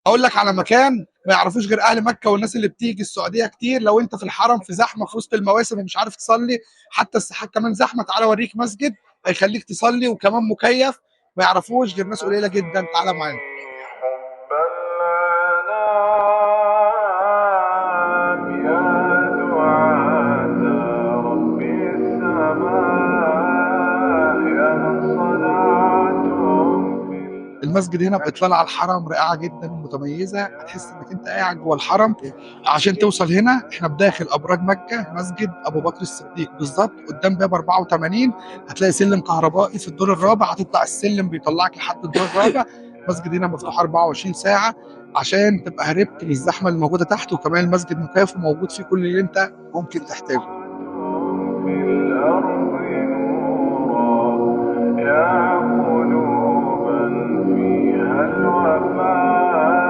اقول لك على مكان ما يعرفوش غير اهل مكة والناس اللي بتيجي السعودية كتير. لو انت في الحرم في زحمة في وسط المواسم ومش عارف تصلي، حتى الساحات كمان زحمة، تعالى اوريك مسجد هيخليك تصلي وكمان مكيف، ما يعرفوش غير ناس قليله جدا. تعالى معانا. حب الأنام يا دعاة رب السماء يا من صنعتم في المسجد هنا بإطلالة على الحرم رائعة جدا ومتميزة، هتحس انك انت قاعد جوه الحرم. عشان توصل هنا احنا بداخل ابراج مكة، مسجد ابو بكر الصديق بالظبط قدام باب 84، هتلاقي سلم كهربائي في الدور الرابع، هتطلع السلم بيطلعك لحد الدور الرابع. المسجد هنا مفتوح 24 ساعة عشان تبقى هربت من الزحمة اللي موجودة تحت، وكمان المسجد مكيف وموجود فيه كل اللي انت ممكن تحتاجه. في الأرض نورا يا قلوبا فيها الوفاء.